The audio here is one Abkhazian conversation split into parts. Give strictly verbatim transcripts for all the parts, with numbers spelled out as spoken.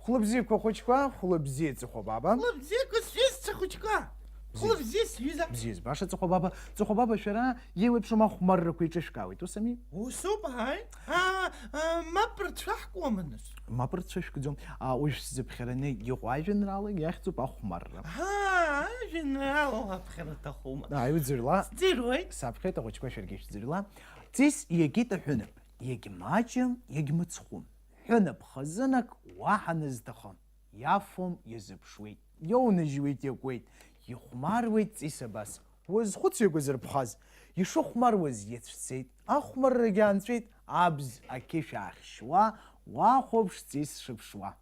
Хәлыбзиақәа хәыҷқәа, хәлыбзиа Ҵыхәа баба. Хәлыбзиақәа сҩызцәа хәыҷқәа. Бзиаз. Хәлыбзиа сҩыза. Бзиаз, баша Ҵыхәа баба. Ҵыхәа баба, шәара еиуеиԥшым ахәмаррақәа еиҿышәкаауеит, ус ами? Усоуп, ааи. Аа, аа, мап рцәаҳкуама, нас? Мап рцәышәкӡом. А, уажә сзыԥхьараны иҟоу ажәеинраала иахьӡуп Ахәмарра. Аа, ажәеинраала уаԥхьар аҭахума? Ааи, уӡырҩла. Сӡырҩуеит. Саԥхьоит, ахәыҷқәа, шәаргьы шәӡырҩла. Ҵис иагеит аҳәынаԥ, иагьмаҷым, иагьмыцхәым. Ҳәынаԥ хазынак уаҳа анызҭахым. Иафом, иазыԥшуеит, иоунажьуеит, иакуеит, ихәмаруеит Ҵис абас. Уазхәыц иагәазырԥхаз, ишыхәмаруаз иацәцеит, ахәмаррагьы аанҵәеит, абз ақьышә аахьшьуа, уахәаԥш Ҵис шыԥшуа.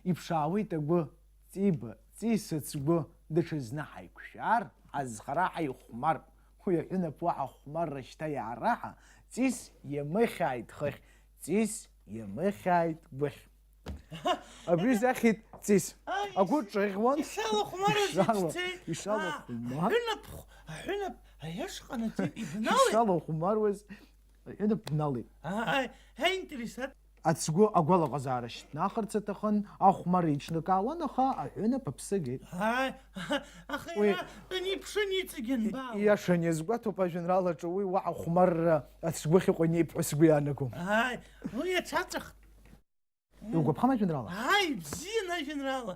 Иԥшаауеит агәы, Ҵиба, Ҵис ацгәы, даҽазны ҳаиқәшәар, азхара ҳаихәмар. Уи аҳәынаԥ уаҳа хәмарра шьҭа иаараҳа, Ҵис иамыхьааит хыхь, Ҵис иамыхьааит гәыхь. Абри изахьит Ҵис. Ай, агәы иш-, ҿыӷьуан. Ишалахәмарыз Ишала-, ицәцеит. Ишалахәмар-, А, аҳәынаԥ-, аҳәынаԥ аиашҟа наӡеит, ибналеит. Ишалахәмаруаз аҳәынаԥ дналеит. Ааи, ҳаинтересат. Ацгәы агәалаҟазаара шьҭнахырц аҭахын, ахәмарра иҿнакаауан, аха аҳәынаԥ аԥсы агеит. Ааи, аха Уи иара иԥшын иҵегь анбаауа. Ииашаны иазгәаҭоуп ажәеинраалаҿы уи уаҳа хәмарра ацгәы ахьыҟоу анеиԥҳәо сгәы иаанагом. Ааи, уи иацәаҵәахт. Иугәаԥхама ажәеинраала? Ааи, ибзиан ажәеинраала.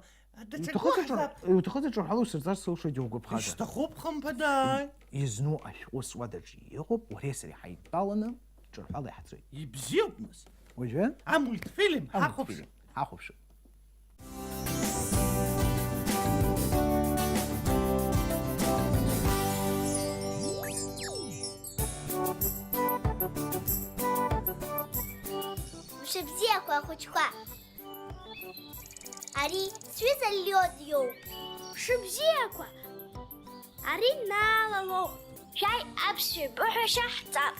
Даҽакы Иуҭахыз аҿар-, уаҳзаап. Иуҭахыз аҿарҳәала усырҵар сылшоит, иугәаԥхазар. Ишьҭахуп, хымԥада, ааи. Изну ашәҟәы суадаҿы иҟоуп, уареи сареи ҳаидтәаланы ҿырҳәала иаҳҵоит. Ибзиоуп, нас. Уажәы? Амультфильм ҳахәаԥшып. Амультфильм ҳахәаԥшып. Мшыбзиақәа ахәыҷқәа. Ари сҩыза Лиод иоуп. Мшыбзиақәа! Ари Наала лоуп. Шәааи, аԥсшәа еибыҳәашьа ҳҵап.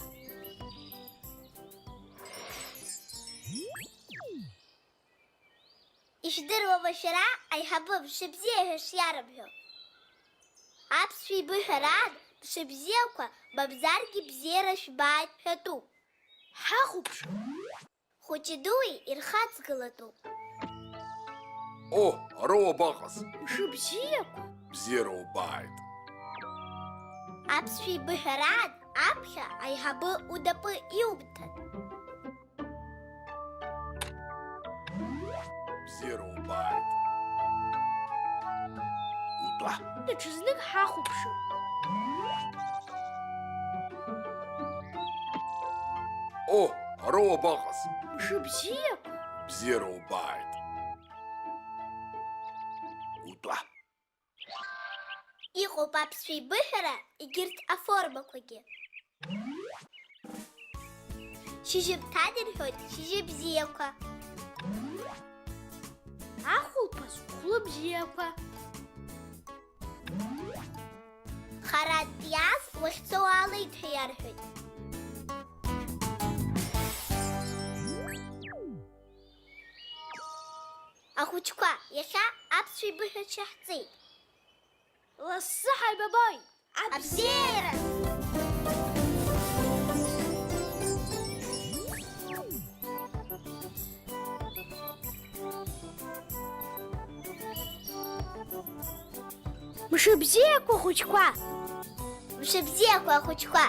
Ишәдыруама шәара аиҳабы мшыбзиа ҳәа шиарымҳәо? Аԥсшәа еибыҳәараан, мшыбзиақәа, мамзаргьы бзиара шәбааит ҳәатәуп. Ҳахәаԥшып. Хәыҷи-дуи ирхаҵгылатәуп. О, ара уабаҟаз? Мшыбзиақәа! Бзиара убааит! Аԥсшәа еибыҳәараан аԥхьа аиҳабы унапы иумҭан. Бзиара убааит! Утәа! Даҽазнык ҳахәаԥшып. О, ара уабаҟаз? Мшыбзиақәа! Бзиара убааит! Утәа! Иҟоуп аԥсшәа еибыҳәара егьырҭ аформақәагьы. Шьыжьымҭан ирҳәоит шьыжьы бзиақәа. Ахәылԥаз хәлыбзиақәа. Харантә иааз уахьцо уаалеит ҳәа иарҳәоит. Ахәыҷқәа, иахьа аԥсшәа еибыҳәашьа ҳҵеит. Лассы ҳаибабоит! Абзиара! Мшыбзиақәа ахәыҷқәа! Мшыбзиақәа ахәыҷқәа!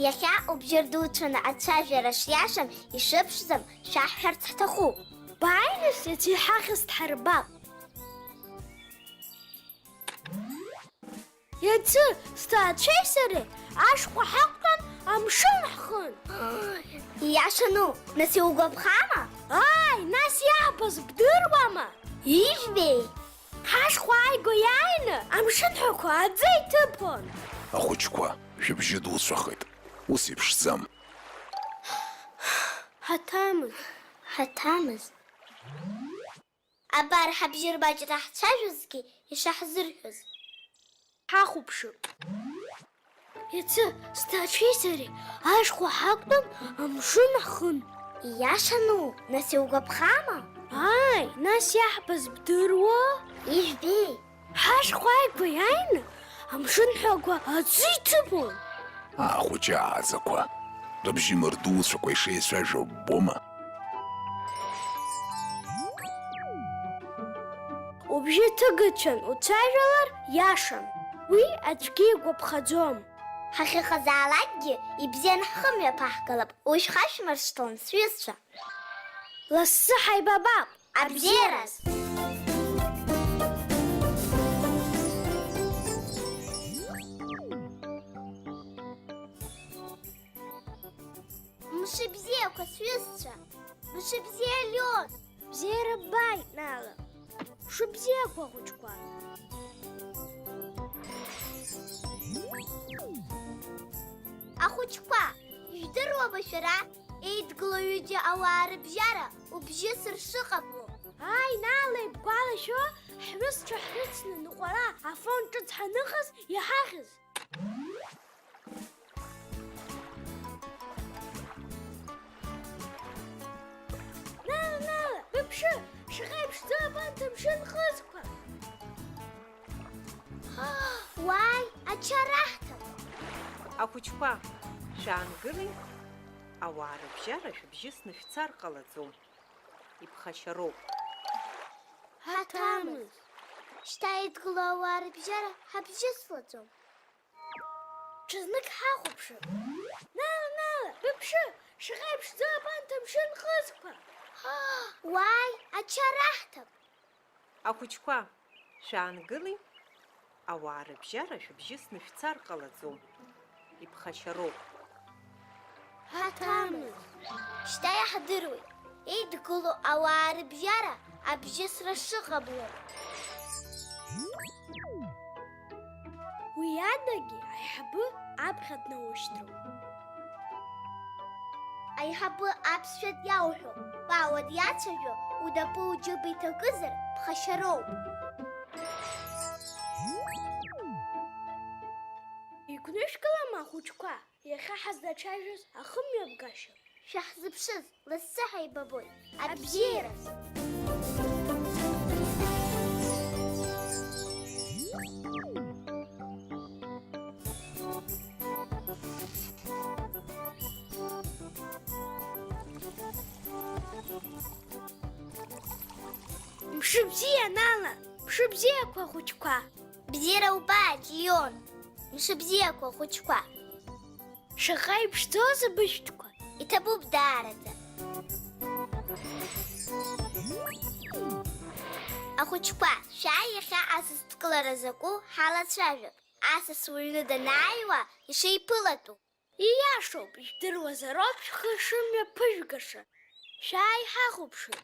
Иахьа убжьы рдуцәаны ацәажәара шиашам, ишыԥшӡам шәаҳҳәарц ҳҭахуп. Бааи, нас, иацы иҳахьыз дҳарбап. Иацы сҭаацәеи сареи ашхәа ҳақәтәан амшын ҳхын. Ииашану, нас иугәаԥхама? Ааи, нас иаҳбаз бдыруама? Ижәбеи? Ҳашхәа ааигәа иааины амшын ҳәақәа аӡы иҭыԥон. Ахәыҷқәа, шәыбжьы дуцәахеит. Ус иԥшӡам. Ҳаҭамыз. Ҳаҭамыз. Абар, ҳабжьы рмаҷра ҳцәажәозгьы ишаҳзырҳәоз. Ҳахәаԥшып. Иацы сҭаацәеи сареи ашхәа ҳақәтәан амшын ҳхын. Ииашану, нас иугәаԥхама? Ааи, нас иаҳбаз бдыруа? Ижәбеи? Ҳашхәа ааигәа иааины амшын ҳәақәа аӡы иҭыԥон. Ахәыҷы ааӡақәа, Абжьы мырдуцәақәа ишеицәажәо ббома? Убжьы ҭыгацәан уцәажәалар иашам. Уи аӡәгьы игәаԥхаӡом. Ҳахьыҟазаалакгьы ибзиан ҳхы мҩаԥаҳгалап, уи шәхашәмыршҭлан, сҩызцәа. Лассы ҳаибабап, абзиараз! Мшыбзиақәа, сҩызцәа! Мшыбзиа, Леон! Бзиара ббааит, Нала! Мшыбзиақәа, ахәыҷқәа! Ахәыҷқәа, ижәдыруама шәара, еидгыло ҩыџьа ауаа рыбжьара убжьысыр шыҟамло? Ааи, Нала, ибгәалашәо, ҳҩызцәа ҳрыцны ныҟәара афон ҿыц ҳаныҟаз иҳахьыз? Нала, Нала, быԥшы, шаҟа иԥшӡоу абанҭ амшын хызқәа! Уааи, ачара ҳҭап! Ахәыҷқәа, шәаангыли, ауаа рыбжьара шәыбжьысны шәцар ҟалаӡом. Иԥхашьароуп. Ҳаҭамыз. Шьҭа идгыло ауаа рыбжьара ҳабжьыслаӡом. Ҽазнык ҳахәаԥшып. Нала, Нала, быԥшы, шаҟа иԥшӡоу абанҭ амшын хызқәа! Уааи, ачара ҳҭап! Ахәыҷқәа, шәаангыли, ауаа рыбжьара шәыбжьысны шәцар ҟалаӡом. Иԥхашьароуп. Ҳаҭамыз. Шьҭа иаҳдыруеит, еидгыло ауаа рыбжьара абжьысра шыҟамло. Уи адагьы аиҳабы аԥхьа днаушьҭроуп. Аиҳабы аԥсшәа диауҳәо, Пауа диацәажәо, унапы уџьыба иҭакызар, ԥхашьароуп. Игәнышәкылама, ахәыҷқәа, иахьа ҳазлацәажәоз ахымҩаԥгашьа? Шәаҳзыԥшыз, лассы ҳаибабоит. Абзиараз! Мшыбзиа, Нала! Мшыбзиақәа, ахәыҷқәа! Бзиара убааит, Леон! Мшыбзиақәа, ахәыҷқәа! Шаҟа иԥшӡоузеи абыжәтәқәа! Иҭабуп даараӡа! Ахәыҷқәа, шәааи иахьа асасдкылара закәу ҳалацәажәап. Асас уҩны данааиуа ишеиԥылатәу. Ииашоуп, ижәдыруазароуп шәхы шымҩаԥыжәгаша. Шәааи ҳахәаԥшып.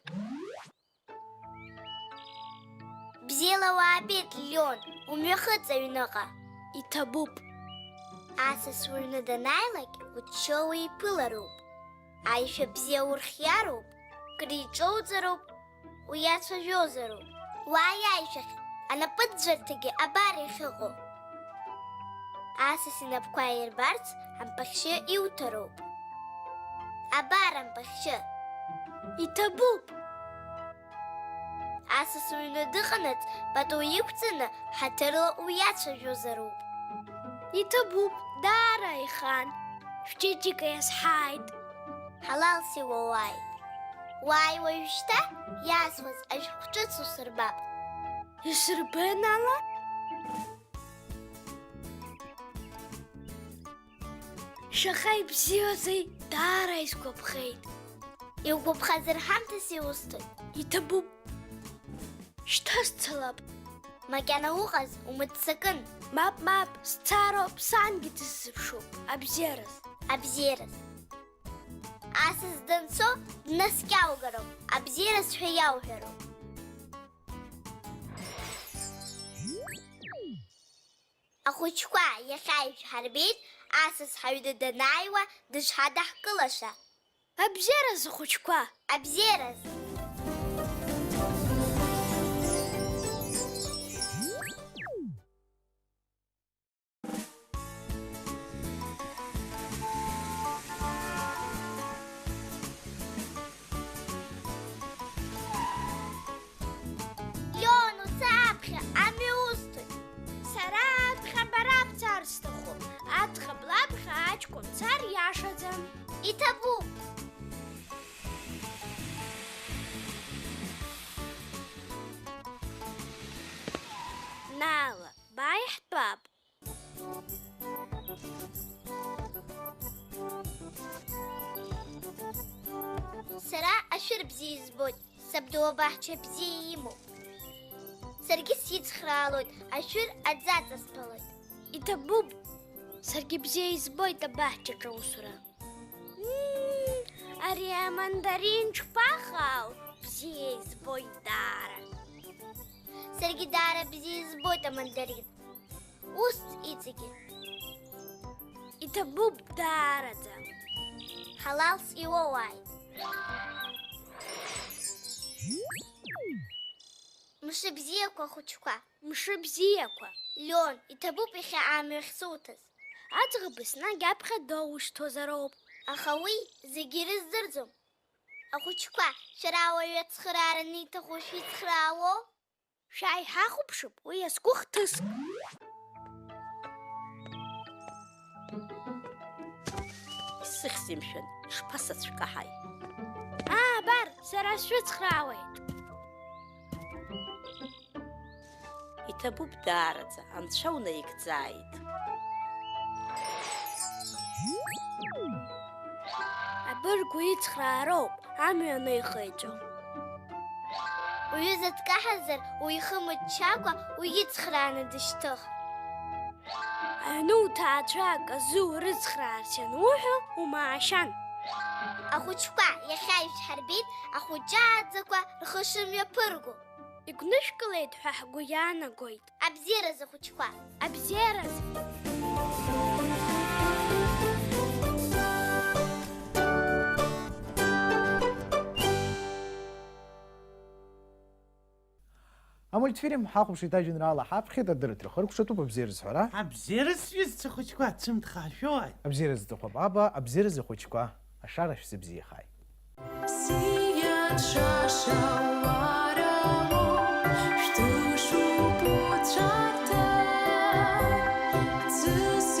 Бзиала уаабеит, Леон, умҩахыҵ аҩныҟа. Иҭабуп. Асас уҩны данааилак, уччо уиԥылароуп. Аишәа бзиа урхиароуп, криҿоуҵароуп, уиацәажәозароуп. Уааи аишәахь, анапыӡәӡәарҭагьы абар иахьыҟоу. Асас инапқәа аирбарц ампахьшьы иуҭароуп. Абар ампахьшьы. Иҭабуп! Асас уҩны дыҟанаҵ, пату иқәҵаны, ҳаҭырла уиацәажәозароуп. Иҭабуп, даара ихан. Шәчеиџьыка иазҳааит. Ҳалалс иуоуааит. Уааи уажәшьҭа, иаасуаз ашәҟәҿыц усырбап. Исырбеит, Нала? Шаҟа ибзиоузеи, даара исгәаԥхеит. Иугәаԥхазар ҳамҭас иусҭоит. Иҭабуп. Шьҭа сцалап. Макьана уҟаз умыццакын. Мап, мап, сцароуп, сангьы дысзыԥшуп. Абзиараз. Абзиараз. Асас данцо днаскьаугароуп, абзиараз ҳәа иауҳәароуп. Ахәыҷқәа, иахьа ишәҳарбеит, асас ҳаҩны данааиуа дышҳадаҳкылаша. Абзиараз, ахәыҷқәа! Абзиараз! Леон, уца аԥхьа, амҩа усҭоит. Сара аԥхьа бара бцар сҭахуп. Аӡӷаб лаԥхьа аҷкәын дцар иашаӡам. Иҭабуп! Наала, бааи ҳтәап! Сара ашәыр бзиа избоит, сабду абаҳча бзиа имоуп. Саргьы сицхраалоит, ашәыр аӡаҵасҭәалоит. Иҭабуп, саргьы бзиа избоит абаҳчаҿы аусура. Мм, ари амандарин ҽԥахаау, бзиа избоит даара. Саргьы даара бзиа избоит амандарин. Ус иҵегьы. Иҭабуп даараӡа. Ҳалалс иуоуааит. Мшыбзиақәа, ахәыҷқәа! Мшыбзиақәа! Леон, иҭабуп иахьа амҩа ахьсуҭаз. Аӡӷаб еснагь аԥхьа доушьҭуазароуп. Аха уи зегьы ирыздырӡом. Ахәыҷқәа, шәара ауаҩы ацхыраара аниҭаху шәицхраауоу? Шәааи ҳахәаԥшып уи азку хҭыск. Исыхьзеи, мшәан, ишԥасацәкаҳаи? Аа, абар, сара сшәыцхраауеит. Иҭабуп даараӡа, анцәа унаигӡааит. Абырг уицхраароуп, амҩа анаихеиҵо. Уҩыза дкаҳазар, уихымыччакәа уицхрааны дышьҭых. Аҩны уҭаацәа аказы урыцхраарц иануҳәо, умаашьан. Ахәыҷқәа, иахьа ишәҳарбеит ахәыҷы ааӡақәа рхы шымҩаԥырго. Игәнышәкылеит ҳәа ҳгәы иаанагоит. Абзиаразы, ахәыҷқәа! Абзиаразы! Амультфильм ҳахәаԥшит, ажәеинраала ҳаԥхьеит, адырраҭара хыркәшатәуп, абзиаразы ҳәара. Абзиаразы, сҩызцәа хәыҷқәа, цәымҭ хаашәоуааит. Абзиаразы, ҭахәабаба, абзиаразы, хәыҷқәа, ашара шәзыбзиахааит. Сиа ҽаша уарамо, шәҭышуп уцәарҭа, ӡыс